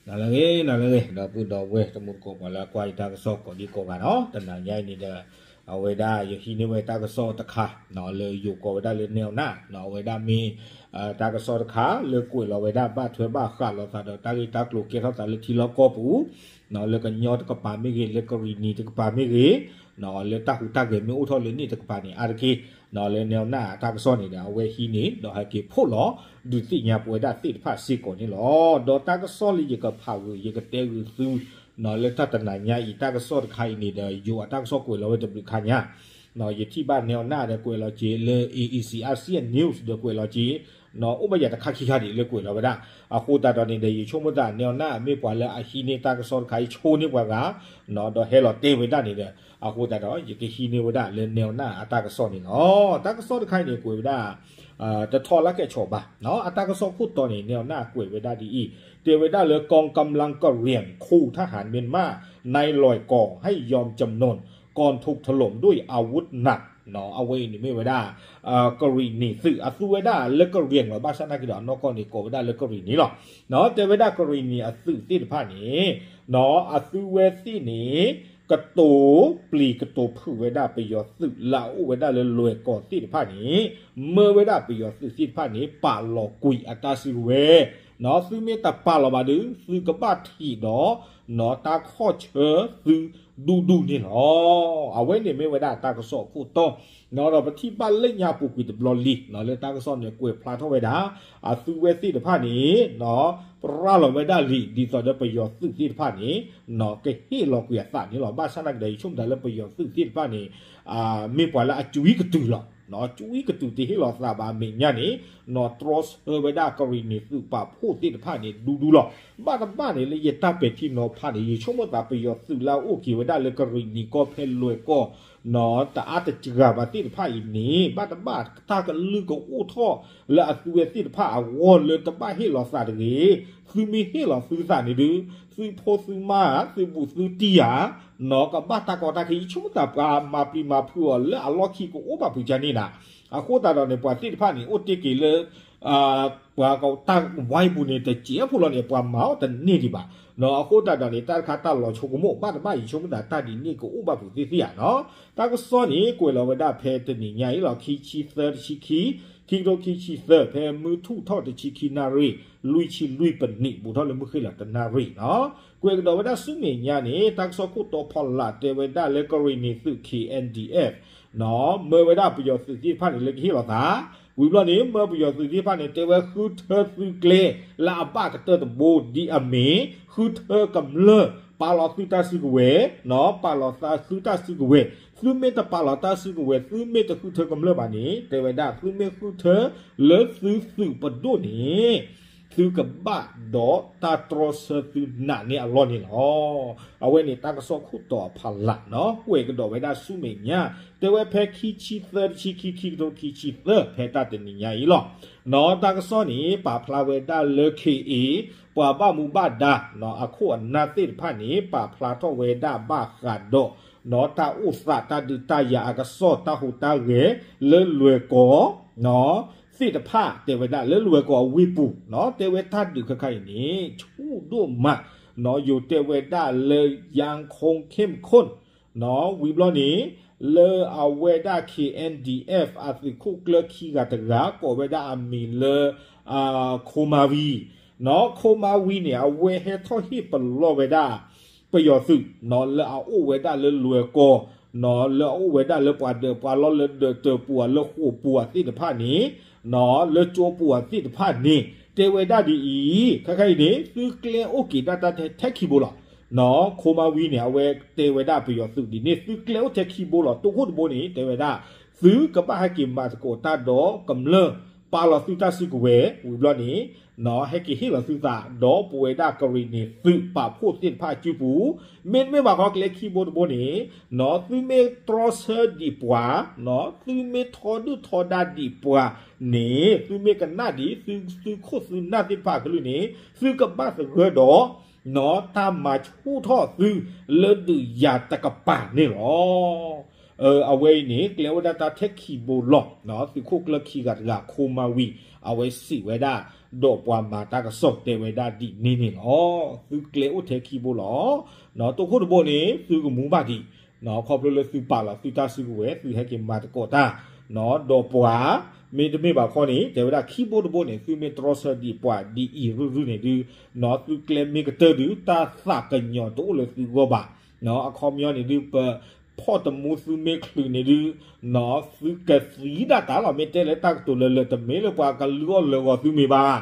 နၤလၢအဂ့ၤ နၤလၢအဂ့ၤ ဒီပုၢ်ဒီဝဲၢ်တံၤသကိး ပှၤလၢကွၢ်ယတၢ်ကစီၣ်ကိးဒံကိးဂၤနီၤ, တနၤညါအံၤန့ၣ်ဒီး အဝဲဒၣ်ယဟံးန့ၢ်ဝဲတၢ်ကစီၣ်တခါ လၢယိၤကိးဝဲဒၣ်လၢနဲၣ်နၢ်, အဝဲဒၣ်မ့ၢ် တၢ်ကစီၣ်တခါလၢကွဲးလီၤဝဲဒၣ်ဘၣ်ထွဲဘၣ်ဃးလိာ်သးဒီးတၢ်ဂ့ၢ်တၢ်ကျိၤကဲထီၣ်သးလၢထံလီၢ်ကီၢ်ပူၤ လၢကညီတကပၤမ့ၢ်ဂ့ၤ လၢကရံၣ်နံၤတကပၤမ့ၢ်ဂ့ၤ, လၢတၢ်ဟူးတၢ်ဂဲၤမ့ၢ်အိၣ်ထီၣ်လၢန့ၣ်တကပၤန့ၣ် အါတက့ၢ် လၢနဲၣ်နၢ်အတၢ်ကစီၣ်န့ၣ်ဒီး အဝဲဟံးန့ၢ် ဒီးဟဲက့ၤဖီၣ်လီၤ ဒုးသ့ၣ်ညါပဝဲဒၣ်သ့ၣ်တဖၣ်စ့ၢ်ကီးန့ၣ်လီၤ. ဒီးတၢ်ကစီၣ်လၢယကဖးဂုာ် ယကတဲဂုာ်သု လၢတၢ်တနၤညါအံၤ တၢ်ကစီၣ်တခါအံၤန့ၣ်ဒီး ယိၤအတၢ်ကစီၣ်ကွဲးလီၤဝဲတဘျုးခါညါ ယထံၣ်ဘၣ်နဲၣ်နၢ်ဒီးကွဲးလီၤက့ၤလၢ A E C Asia News ဒီးကွဲးလီၤက့ၤ အိၣ်ဘၣ်ယၤတခါခံခါဒံးလၢကွဲးလီၤဝဲဒၣ်, အဃိသတးဒီးန့ၣ်ဒီး ယဆိကမိၣ်သးနဲၣ်နၢ်မ့ၢ်ပှၤလၢအဟံးန့ၢ်တၢ်ကစီၣ်တခါအံၤဆိန့ၢ်ပှၤဂၤ ဒီးဟဲလီၤတဲဝဲဒၣ်န့ၣ်ဒီး အဃိသတးဒီး ယကဟံးန့ၢ်ဝဲဒၣ်လၢနဲၣ်နၢ်အတၢ်ကစီၣ်န့ၣ်လီၤ. တၢ်ကစီၣ်တခါအံၤန့ၣ်ကွဲးဝဲဒၣ် တထီလၢကဲၣ်ဆိးဘၣ်, အတၢ်ကစီၣ်ခိၣ်တီန့ၣ် နဲၣ်နၢ်ကွဲးဝဲဒၣ်ဒ်အံၤ, တဲဝဲဒၣ်လၢ กองกำลังกะเหรี่ยง ขู่ทหารเมียนมาในลอยก่อให้ยอมจำนน ก่อนถูกถล่มด้วยอาวุธหนัก အဝဲအံၤန့ၣ်မ့ၢ်ဝဲဒၣ် ကရံၣ်နံၤသုး အသူဝဲဒၣ်လၢကရံၣ်လီၤ ဘၣ်ဆၣ်နာ်က့ဒီးအနီၢ်ကီၢ်န့ၣ် ကိးဝဲဒၣ်လၢကရံၣ်နံၤလီၤ. တဲဝဲဒၣ်ကရံၣ်နံၤအသုးသ့ၣ်တဖၣ်န့ၣ် အသူဝဲသ့ၣ်န့ၣ် ကတိၤပျံၤကတိၤဖုးဝဲဒၣ်ပယီၤသုးလၢအအိၣ်ဝဲဒၣ်လၢလွဲၢ်ကီၢ်သ့ၣ်တဖၣ်န့ၣ် မၢဝဲဒၣ်ပယီၤသုးသ့ၣ်တဖၣ်န့ၣ် ပာ်လီၤကွံာ်အတၢ်စုကဝဲၤ, သုမ့ၢ်တပာ်လီၤဘၣ်ဒီး သုကဘၣ်ထံးဒီး တၢ်ခီၣ်ဆၢသုဒူဒူန့ၣ်လီၤ. အဝဲန့ၣ်မ့ၢ်ဝဲဒၣ်တၢ်ကစီၣ်အခိၣ်တီ ဒီးပထံၣ်ဘၣ်လၢညါပူၤကွံာ်တဘျီလံ လၢတၢ်ကစီၣ်န့ၣ်ကွဲးဖျါထီၣ်ဝဲဒၣ် အသူဝဲသ့ၣ်တဖၣ်န့ၣ် ရၤလီၤဝဲဒၣ်လံာ် ဒ်သိးဒီးပယီၤသုးသ့ၣ်တဖၣ်န့ၣ် ကဟ့ၣ်လီၤကွံာ်အသးန့ၣ်လီၤ. ဘၣ်ဆၣ်နာ်က့ဒီး ယဆိကမိၣ်တၢ်လၢပယီၤသုးသ့ၣ်တဖၣ်န့ၣ် မ့ၢ်ပှၤလၢအကွံကတုၤလီၤ. ကွံကတုၤတဟ့ၣ်လီၤသးဘၣ်အမဲာ်ညါန့ၣ် တြီဆၢဝဲဒၣ်ကရံၣ်နံၤသုးပာ်ဖှိၣ်သ့ၣ်တဖၣ်န့ၣ် ဒူဒူလီၤ. ဘၣ်တဘၣ်န့ၣ် လၢယတၢ်ပဲာ်ထံနီၤဖးန့ၣ် ယဆိကမိၣ်သးပယီၤသုးလၢအအိၣ်က့ၤဝဲဒၣ်လၢကရံၣ်နံၤကီၢ်ဖဲလွဲၢ်ကီၢ် တအါတစှၤဘၣ်သ့ၣ်တဖၣ်အံၤန့ၣ် ဘၣ်တဘၣ်တၢ်ကလုၢ်ကအိၣ်ထီၣ်လၢအသူဝဲသ့ၣ်တဖၣ်အဂီၢ်လၢတဘၣ်ဟ့ၣ်လီၤသးတဂ့ၤ. သုမ့ၢ်ဟ့ၣ်လီၤသုသးန့ၣ်ဒီး သုဖိသုမါ သုဘူးသုတံၢ်ဧါ ကဘၣ်တၢ်ကီတၢ်ခဲ ယဆိကမိၣ်သးပှၤမၤပျံၤမၤဖုးအီၤလၢအလီၢ်ခံကအိၣ်ဘၣ်ဖုးကန့ၣ်နၤ. အဃိသတးဒီးန့ၣ် ပှၤသ့ၣ်တဖၣ်န့ၣ် အိၣ်တ့ၢ်က့ၤလၢ ပှၤတၢ်ဝါပူၤန့ၣ် တစဲးဖိလီၤန့ၣ် ပှၤမၤအီၤတန့ၢ်ဒံးဘၣ်. အဃိသတးဒီးန့ၣ် တၢ်တခါတၢ်လီၤဆိကမိၣ် ဘၣ်တဘၣ် ယဆိကမိၣ်သးတၢ်ဒ်န့ၣ်ကအိၣ်ဘၣ်ဖုးသ့သ့ဧါနီၤ. တၢ်ကစီၣ်န့ၣ် ကွဲးလီၤဝဲဒၣ်ဖဲတနံၤညါအံၤလီၤ ခံဆံသၢတဆံခံ ခံကထိခံဆံသၢ ဖဲမုၢ်ထူၣ်ထီၣ်တဆံခံနၣ်ရံၣ် လွံၢ်ဆံလွံၢ်ပနံး ဘူးထီၣ်လၢမုၢ်ဃ့ၢ်လီၤတနၣ်ရံၣ်နီၤ. ကွဲးကဒီးဝဲဒၣ်ဆူမဲာ်ညါန့ၣ် တၢ်ကစီၣ်ခိၣ်တီဖီလာ်တဲဝဲဒၣ်လၢကရံၣ်နံၤသုး K N D F မၢဝဲဒၣ်ပယီၤသုးသ့ၣ်တဖၣ်န့ၣ် လၢကဟ့ၣ်လီၤသး ဝံၤဘျီန့ၣ် မၢပယီၤသုးသ့ၣ်တဖၣ်န့ၣ် တဲဝဲဃုထၢသုကျဲ လၢအဘၣ်ကတၢၢ်တဘိဒ်အမ့ၢ် ဃုထၢကမျၢၢ် ပာ်လီၤသုတၢ်စုကဝဲၤ ပာ်လီၤသုတၢ်စုကဝဲၤ သုမ့ၢ်တပာ်လီၤတၢ်စုကဝဲၤ သုမ့ၢ်တဃုထၢကမျၢၢ်ဘၣ်န့ၣ် တဲဝဲဒၣ် သုမ့ၢ်ဃုထၢလၢသုသုးပဒိၣ်န့ၣ် သုကဘၣ်ဒီးတၢ်တြီဆၢသုနးန့ၢ်အလီၢ်န့ၣ်လီၤ. အဝဲန့ၣ်တၢ်ကစီၣ်ခိၣ်တီအဖီလာ်နီၤ ကွဲးကဒီးဝဲဒၣ်ဆူမဲာ်ညါ တဲဝဲဖဲခံဆံသၢတဆံခံ ခံကထိခံဆံသၢ ဖဲတၢ်တနံၤညါအံၤလီၤ. နီၤ တၢ်ကစီၣ်န့ၣ် ပာ်ဖျါဝဲဒၣ်လၢ K A ပှၤဘၣ်မူဘၣ်ဒါ နီၤ အခိၣ်အနၢ်သ့ၣ်တဖၣ်န့ၣ် ပာ်ဖျါထီၣ်ဝဲဒၣ်ဘၣ်ဃးဒီး နီၤ တၢ်အိၣ်သးတၢ်ဒုးတၢ်ယၤအကစီၣ် တၢ်ဟူးတၢ်ဂဲၤ လၢလွဲၢ်ကီၢ် နီၤ သ့ၣ်တဖၣ် တဲဝဲဒၣ်လၢလွဲၢ်ကီၢ်အဝ့ၢ်ပူၤ နီၤ တဲဝဲတၢ်ဒုးခဲခါအံၤန့ၣ် ဆူၣ်ဒိၣ်မး နီၤ ယိၤတဲဝဲဒၣ်လၢ ယၣ်ခိၣ်ခ့ၣ်ခိၣ် နီၤ ဝံၤဘျီန့ၣ် လၢအဝဲဒၣ် K N D F အသုးခိၣ်ကျၢၢ်ခံဂၤတဂၤ ကိးဝဲဒၣ်အမံၤလၢ ခိၣ်မၤဝံ နီၤ ခိၣ်မၤဝံန့ၣ် အဝဲဟဲထီၣ်ဟ့ၣ်ပလီၢ်ဝဲဒၣ် ပယီၤသုး နီၤ လၢအအိၣ်ဝဲဒၣ်လၢလွဲၢ်ကီၢ် နီၤ လၢအအိၣ်ဝဲဒၣ်လၢပှၤဒၢးပှၤလီၢ်လၢဒၢးတၢးပူၤ လၢဃိာ်ပူၤသ့ၣ်တဖၣ်န့ၣ် နီၤ လၢကၠိပူၤသ့ၣ်တဖၣ်န့ၣ် တဲဝဲဒၣ်ဒ်အံၤ ခဲခါအံၤန့ၣ် သုကျဲအိၣ်က့ၤဒၣ်တၢ်ထဲခံဘိလီၤ. နီၤ ခိၣ်မၤဝံန့ၣ် အဝဲတဲဝဲဒၣ်ပယီၤသုးဒ်န့ၣ် သုကျဲအိၣ်ထဲခံဘိလီၤ. တိခိၣ်တဘိန့ၣ် တဲဝဲဒၣ် သုကဘၣ်ဟဲက့ၤမၤသကိးတၢ်ဒီးကမျၢၢ် ပာ်လီၤသုတၢ်စုကဝဲၤ ဝံၤဘျီန့ၣ် နီၤ ဟဲက့ၤဟ့ၣ်လီၤသုသး ဒီးပဝဲဒၣ်ကရံၣ်နံၤသုးပာ်ဖှိၣ်သ့ၣ်တဖၣ်အစုပူၤ မ့တမ့ၢ်ဘၣ်ဃီကျဲခံဘိတဘိန့ၣ် နီၤ သုမ့ၢ်တြီဆၢဒံးပှၤ နီၤ သုမ့ၢ်ထီဒုၣ်ထီဒါဒံးပှၤန့ၣ် သုမ့ၢ်ကနၣ်ဒံး သု သုခိၣ်သုနၢ်သ့ၣ်တဖၣ်အကလုၢ်န့ၣ် သုကဘၣ်သဂၢၢ်ဒီး နီၤ တၢ်မၤဆူၣ်ထီၣ်သုလၢဒုးယၤတကပၤန့ၣ်လီၤ. အ အဝဲအံၤန့ၣ် ကျဲအိၣ်ဝဲဒၣ်တၢ်ထဲခံဘိလီၤ. သုးခိၣ်ကျၢၢ်ခံဂၤတဂၤ ခိမၤဝံၤ အဝဲစံးဝဲဒၣ် ဒီးပှၤမၤတၢ်ကစီၣ်တဲဝဲဒၣ်ဒ်န့ၣ်န့ၣ်လီၤ. သုကျဲအိၣ်ထဲခံဘိလီၤ. တိခိၣ်တဘိန့ၣ် သုကမူဘၣ်ဒံး ခီဖျိလၢသုပာ်လီၤသုတၢ်စုကဝဲၤ သုဟဲက့ၤမၤသကိးတၢ် ဒီးပှၤ မ့တမ့ၢ်ဘၣ်ခီန့ၣ် တဲဝဲဒၣ်ခံဘိတဘိန့ၣ် သုမ့ၢ်တြီဆၢဒံးပှၤဒ်အံၤရုၢ်ရုၢ်န့ၣ်ဒုး သုကျဲမ့ၢ်ကတၢၢ်ဒုး တၢ်သးကညီၤတအိၣ်လၢသုဂီၢ်ဘၣ်. အခီပညီန့ၣ်ဒုး ပဖီၣ်တမူသုမ့ၢ်ချုးန့ၣ်ဒုး သုကသံဒၣ်တၢ်လီၤ. မ့ၢ်တဲလၢတၢ်ကတိၤလၢလၢာ် တမ့ၢ်လၢပှၤကလုၢ်အီၣ်လၢာ်ဂီၤသုမ့ၢ်ဘၣ်.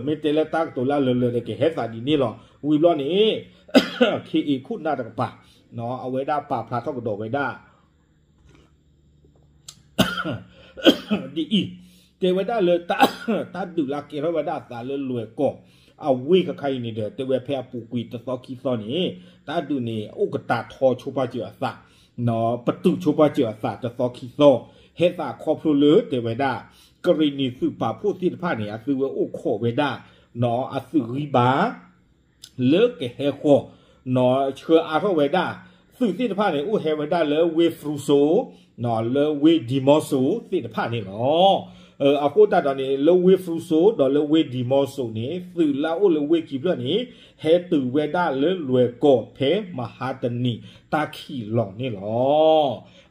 မ့ၢ်တဲလၢတၢ်ကတိၤလၢအလၢာ်လၢာ်ဒီး ကဟဲသးဒ်န့ၣ်လီၤ. ဝံၤဘျီန့ၣ် ခ့အ့ၤခိၣ်နၢ်တကပၤ အဝဲဒၣ်ပာ်ဖျါထီၣ်ကဒီးဝဲဒၣ် ဒ်အံၤ, တဲဝဲဒၣ်လၢ တၢ်ဒုးလၢအကဲထီၣ်ဝဲဒၣ်အသးလၢလွဲၢ်ကီၢ် အဝ့ၢ်ခါခါအံၤန့ၣ်ဒီး တဲဝဲဖဲအပူၤကွံာ်တသီခံသီန့ၣ် တၢ်ဒုးန့ၣ် အိၣ်ကတၢၢ်ထီဆိပာ်စၢၤအသး, ပတုာ်ဆိပာ်စၢၤအသးတသီခံသီ, ဟဲသးခီဖျိလၢတဲဝဲဒၣ် ကရံၣ်နံၣ်သုးပာ်ဖှိၣ်သ့ၣ်တဖၣ်န့ၣ် အသုဝဲအိၣ်ခိးဝဲဒၣ် အသုးဂံၢ်ဘါ လၢကဟဲဃီၤ ဆှၢအါထီၣ်ဝဲဒၣ် သုးသ့ၣ်တဖၣ်န့ၣ် အိၣ်ဟဲဝဲဒၣ်လၢဝ့ၢ်ဖရူစိ လၢဝ့ၢ်ဒံၤမီစိသ့ၣ်တဖၣ်န့ၣ်လီၤ. အဃိသတးဒီးန့ၣ် လၢဝ့ၢ်ဖရူစိဒီးလၢဝ့ၢ်ဒံၤမီစိန့ၣ် သုးလၢအအိၣ်လၢဝ့ၢ်ခံဖျၢၣ်န့ၣ် ဟဲတုၤဝဲဒၣ်လၢလွဲၢ်ကီၢ်ဖဲမဟါတနံၤတၢ်ခံးလီၤန့ၣ်လီၤ.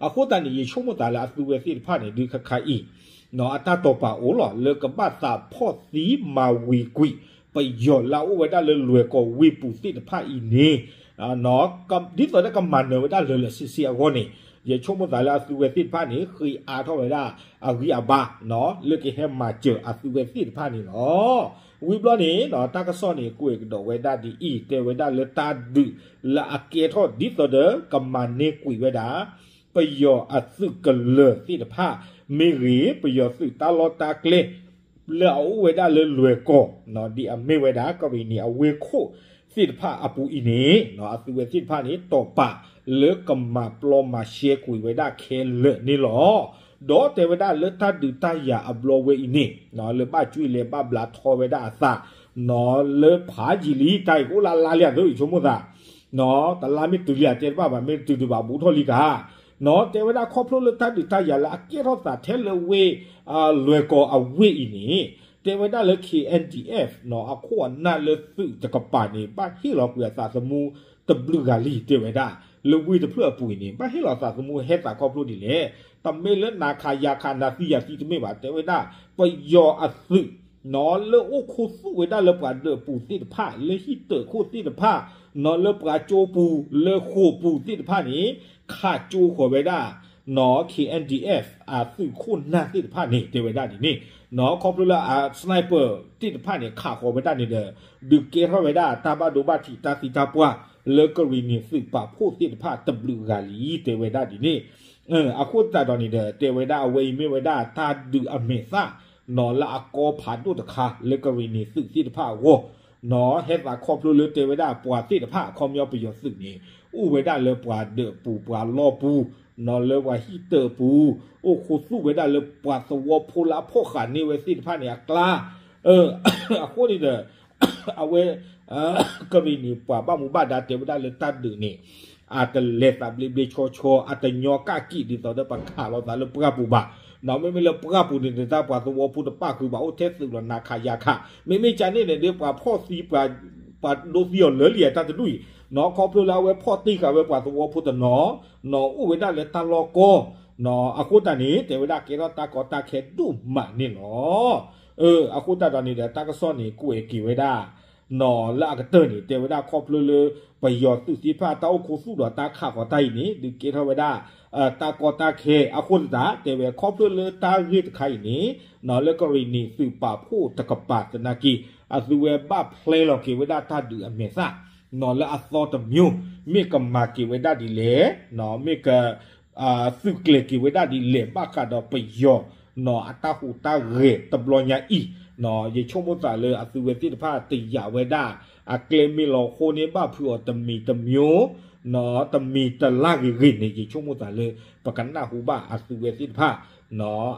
အဃိသတးန့ၣ် ယဆိကမိၣ်သးလၢအသုဝဲသ့ၣ်တဖၣ်န့ၣ် ဒုးခါခါအံၤ အတၢ်တိာ်ပာ်အိၣ်လီၤ လၢကဘၣ်သးဖီၣ်သံမၤဝံၤကွံာ် ပယီၤလၢအအိၣ်ဝဲဒၣ်လၢလွဲၢ်ကီၢ်ဝ့ၢ်ပူၤသ့ၣ်တဖၣ်အံၤန့ၣ် ဒ်သိးဒီးကမၤနၢၤဝဲဒၣ်လၢာ်လၢာ်ဆ့ဆ့အဂီၢ်န့ၣ် ယဆိကမိၣ်သးလၢအသုဝဲသ့ၣ်တဖၣ်န့ၣ် ဃ့အါထီၣ်ဝဲဒၣ်အဂံၢ်အဘါ လၢကဟဲမၤစၢၤအသုဝဲသ့ၣ်တဖၣ်န့ၣ်လီၤ. ဝံၤဘျီန့ၣ် တၢ်ကစီၣ်န့ၣ် ကွဲးကဒီးဝဲဒၣ်ဒ်အံၤ တဲဝဲဒၣ်လၢတၢ်ဒုးလၢအကဲထီၣ်ဒ်သိးဒီးကမၤန့ၢ်ကွံာ်ဝဲဒၣ် ပယီၤအသုးကလၢၤသ့ၣ်တဖၣ်မ့ၢ်ဂ့ၤ ပယီၤသုးတၢ်လီၢ်တၢ်ကျဲ လၢအအိၣ်ဝဲဒၣ်လၢလွဲၢ်ကီၢ် ဒ်အမ့ၢ်ဝဲဒၣ်ကရံၣ်နံၣ်အဝ့ၢ်ခိၣ်သ့ၣ်တဖၣ်အပူၤအံၤန့ၣ် အသုဝဲသ့ၣ်တဖၣ်န့ၣ် တိာ်ပာ်လၢကမၤပျီမၤရှဲကွံာ်ဝဲဒၣ်ခဲလၢာ်န့ၣ်လီၤ. ဒီးတဲဝဲဒၣ်လၢတၢ်ဒုးတၢ်ယၤအဘျီဝဲအံၤန့ၣ် လၢဘၣ်ကွံာ်လဲၤဘၣ်ဘျးထီဝဲဒၣ်အသး လၢဖးယံာ်လံ တၢ်အံၤကအိၣ်လၢအလါလံအသိး ယဆိကမိၣ်သး တလါမ့ၢ်တုၤလံအတဲတဘၣ်ဘၣ် မ့ၢ်တတုၤဒံးဘၣ်ဘူးထီၣ်လံတၢ် တဲဝဲဒၣ်ခီဖျိလၢတၢ်ဒုးတၢ်ယၤလၢအကဲထီၣ်သးထဲလၢဝ့ၢ် လွဲၢ်ကီၢ်အဝ့ၢ်အံၤန့ၣ် တဲဝဲဒၣ်လၢ K N D F အခိၣ်အနၢ်လၢသုးတကပၤန့ၣ် ဘၣ်ဟ့ၣ်လီၤကွံာ်အသးသမူတဘျုးဂၤလံ တဲဝဲဒၣ် လၢဝ့ၢ်တဖျၢၣ်အပူၤအံၤန့ၣ် ဘၣ်ဟ့ၣ်လီၤသးသမူဟဲသးခီဖျိဒ်လဲၣ် တမ့ၢ်လၢနၤခးယၤခးနၤသံယၤသံတမ့ၢ်ဘၣ် တဲဝဲဒၣ် ပယီၤအသုး လၢအိၣ်ခူသူၣ်ဝဲဒၣ်လၢပှၤဒၢးပူၤသ့ၣ်တဖၣ် လၢဟံၣ်တၢးခိၣ်သ့ၣ်တဖၣ် လၢပှၤကၠိပူၤ လၢဃိာ်ပူၤသ့ၣ်တဖၣ်န့ၣ် ခးကၠိဃီၤဝဲဒၣ် K N D F အသုးခိၣ်နၢ်သ့ၣ်တဖၣ်န့ၣ် တဲဝဲဒၣ်ဒ်န့ၣ် ခီဖျိလၢအ sniper သ့ၣ်တဖၣ်န့ၣ် ခးဃီၤဝဲဒၣ်န့ၣ်ဒီး ဒုးကဲထီၣ်ဝဲဒၣ်တၢ်ဘၣ်ဒိဘၣ်ထံးတၢ်သံတၢ်ပှၢ် လၢကရံၣ်နံၣ်သုးပာ်ဖှိၣ်သ့ၣ်တဖၣ်တဘျုးဂၤလံ တဲဝဲဒၣ်ဒ်န့ၣ် အဃိသတးဒီးန့ၣ်ဒီး တဲဝဲဒၣ်အဝဲအံၤမ့ၢ်ဝဲဒၣ်တၢ်ဒုးအမဲာ်သၣ် လၢအကီဖးဒိၣ်တခါ လၢကရံၣ်နံၣ်သုးသ့ၣ်တဖၣ်အဂီၢ် ဟဲသးခီဖျိလၢတဲဝဲဒၣ်ပှၤသ့ၣ်တဖၣ် အခီပညီပယီၤသုးန့ၣ် အိၣ်ဝဲဒၣ်လၢပှၤဒၢးပူၤပှၤလီၢ်ပူၤ လၢပှၤဟံၣ်တၢးပူၤ အိၣ်ခူသူၣ်ဝဲဒၣ်လၢပှၤသဝီဖိလၢအဖီၣ်ဃာ်န့ၢ်ဝဲသ့ၣ်တဖၣ်န့ၣ်အကျါ အဃိန့ၣ်ဒီး အဝဲ ကရံၣ်နံၣ်ပှၤဘၣ်မူဘၣ်ဒါတဲဝဲဒၣ်လၢတၢ်ဒုးန့ၣ် အတလဲၤသးဘျ့ဘျ့ဆှီဆှီ အတညီကၣ်ကံၣ်ဒ်သိးဒီးပခးလိာ်သးလၢပှၢ်ပူၤဘၣ်. မ့မ့ၢ်လၢပှၢ်ပူၤန့ၣ် တၢ်ပှၤသဝီဖိတပၣ်ဃုာ်ဘၣ် အိၣ်ထဲသုးလီၤနၤခးယၤခး မ့မ့ၢ်ကန့ၣ်န့ၣ်ဒီး ပှၤဖီၣ်သံ ပှၤဒိသံအီၤလၢလံတၢ်တဒူၣ်အံၤ ခီဖျိလၢအဝဲဖီၣ်တံၢ်ဃာ်ဝဲပှၤသဝီဖိတနီၤ အိၣ်ဝဲဒၣ်လၢတၢ်လီၢ်ကီၢ် အဃိသတးန့ၣ် တဲဝဲဒၣ်ကဲထီၣ်တၢ်ကီတၢ်ခဲဒိၣ်မးန့ၣ်လီၤ. အဃိသတးဒီးန့ၣ်ဒီး တၢ်ကစီၣ်န့ၣ် ကွဲးက့ၤဝဲဒၣ် လၢအကတၢၢ်န့ၣ် တဲဝဲဒၣ်ခီဖျိလၢ ပယီၤသုးသ့ၣ်တဖၣ်တၢ်အိၣ်ခူသူၣ်ဒီးတၢ်ခးဃီၤတၢ်အံၤန့ၣ် ဒုးကဲထီၣ်ဝဲဒၣ် တၢ်ကီတၢ်ခဲ အဃိသတး တဲဝဲခီဖျိလၢတၢ်ဂ့ၢ်တခါအံၤန့ၣ် လၢကရံၣ်နံၣ်သုးပာ်ဖှိၣ်တကပၤသနာ်က့ အသုဝဲဘၣ်ဖျဲလီၤက့ၤဝဲဒၣ်တၢ်ဒုးအမဲာ်သၣ် လၢအသီတမျိုး မ့ၢ်ကမၤက့ၤဝဲဒၣ်ဒ်လဲၣ် မ့ၢ်က သုးကျဲၤက့ၤဝဲဒၣ်ဒ်လဲၣ် ဘၣ်ဃးဒီးပယီၤ အတၢ်ဟူးတၢ်ဂဲၤတဘျီညါအံၤ ယဆိကမိၣ်သးလၢအသုဝဲသ့ၣ်တဖၣ်တယာ်ဝဲဒၣ် အကျဲမ့ၢ်လီၤဃိန့ၣ် ဘၣ်ဖုးအီၤတမံၤတမံၤ တမံၤတလါဂ့ၤဂ့ၤန့ၣ် ယဆိကမိၣ်သးလၢ ပကနၢ်ဟူဘၣ်အသုးဝဲသ့ၣ်တဖၣ်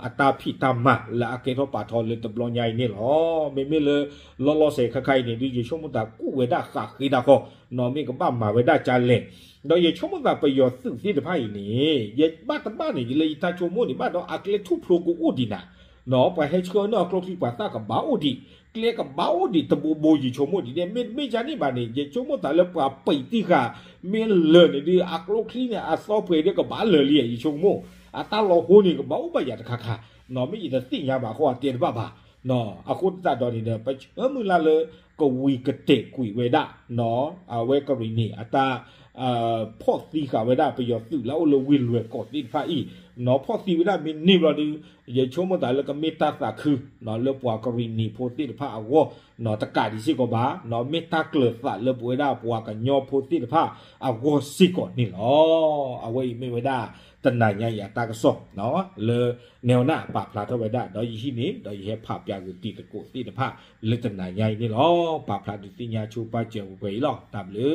အတၢ်ဖံးတၢ်မၤလၢအကဲထီၣ်ပာ်ထီၣ်လၢတဘျီညါအံၤန့ၣ်လီၤ. မ့မ့ၢ်လၢ လီၤလီၤဆဲးခါခါအံၤန့ၣ်ဒုး ယဆိကမိၣ်သးကူၣ်ဝဲဒၣ်ဃးဃ့တၢ်ဃီ မ့ၢ်ကဘၣ်မၤဝဲဒၣ်ကလဲၣ်. ဒီးယဆိကမိၣ်သးပယီၤသုးသ့ၣ်တဖၣ်အံၤန့ၣ် ယဘၣ်တဘၣ်န့ၣ် လၢယတၢ်ဆိကမိၣ်န့ၣ် ဘၣ်ဒီးအကျဲထူၣ်ဖျိကအိၣ်ဒံးနၤ ပှၤဟဲဆှၢန့ၢ်အကျိချံပှၤသၣ်ကဘၣ်အိၣ်ဒံး ကျဲကဘၣ်အိၣ်ဒံးတဘိဘိ ယဆိကမိၣ်ဒ်န့ၣ် မ့တမ့ၢ်ဒ်န့ၣ်ဘၣ်န့ၣ် ယဆိကမိၣ်သးလၢပှၤပံးတံၢ်ဃာ် မ့ၢ်လၢာ်န့ၣ်ဒုး အကျိချံန့ၣ် အသီပှဲၤဒုးကဘၣ်လၢာ်လံ ယဆိကမိၣ် အတၢ်လီၤဟိန့ၣ် ကဘၣ်အိၣ်ဘၣ်ယၤတခါခါ မ့ၢ်ယတသ့ၣ်ညါဘၣ်အဃိ အတဲတဘၣ်ဘၣ်. အဃိသတးဒီးန့ၣ်ဒီး ပဆၢမုၢ်လၢ်လၢ ကဝံၤကတဲာ်ကွံာ်ဝဲဒၣ် အဝဲကရံၣ်နံၣ်အတၢ် ဖီၣ်သံဃာ်ဝဲဒၣ်ပယီၤသုးလၢအအိၣ်လၢဝ့ၢ်လွဲၢ်ကီၢ်သ့ၣ်တဖၣ်အံၤ ဖီၣ်သံဝဲဒၣ်မ့ၢ်န့ၢ်ဘျီဒုး ယဆိကမိၣ်သးလၢကမ့ၢ်တၢ်သးခု လၢပှၤကရံၣ်နံၣ်ဖိသ့ၣ်တဖၣ်အဂီၢ် တကးဒံးစ့ၢ်ကီးဘၣ် မ့ၢ်တၢ်ကျၢၤသးလၢပဝဲဒၣ်ပှၤကညီဖိသ့ၣ်တဖၣ်အဂီၢ်စ့ၢ်ကီးန့ၣ်လီၤ. အဝဲအံၤမ့ၢ်ဝဲဒၣ်တနၤညါအံၤအတၢ်ကစီၣ် လၢ နဲဝနၣ် ပာ်ဖျါထီၣ်ဝဲဒၣ် ဒီးယဟံၣ်န့ၣ် ဒီးယဟဲဖးပၠးဂုာ်တံၤသကိးသ့ၣ်တဖၣ် လၢတနၤညါအံၤန့ၣ်လီၤ. ပာ်ဖျါဒုးသ့ၣ်ညါဆိပာ်စၢၤဝဲအံၤလီၤ. တၢ်ဘျုး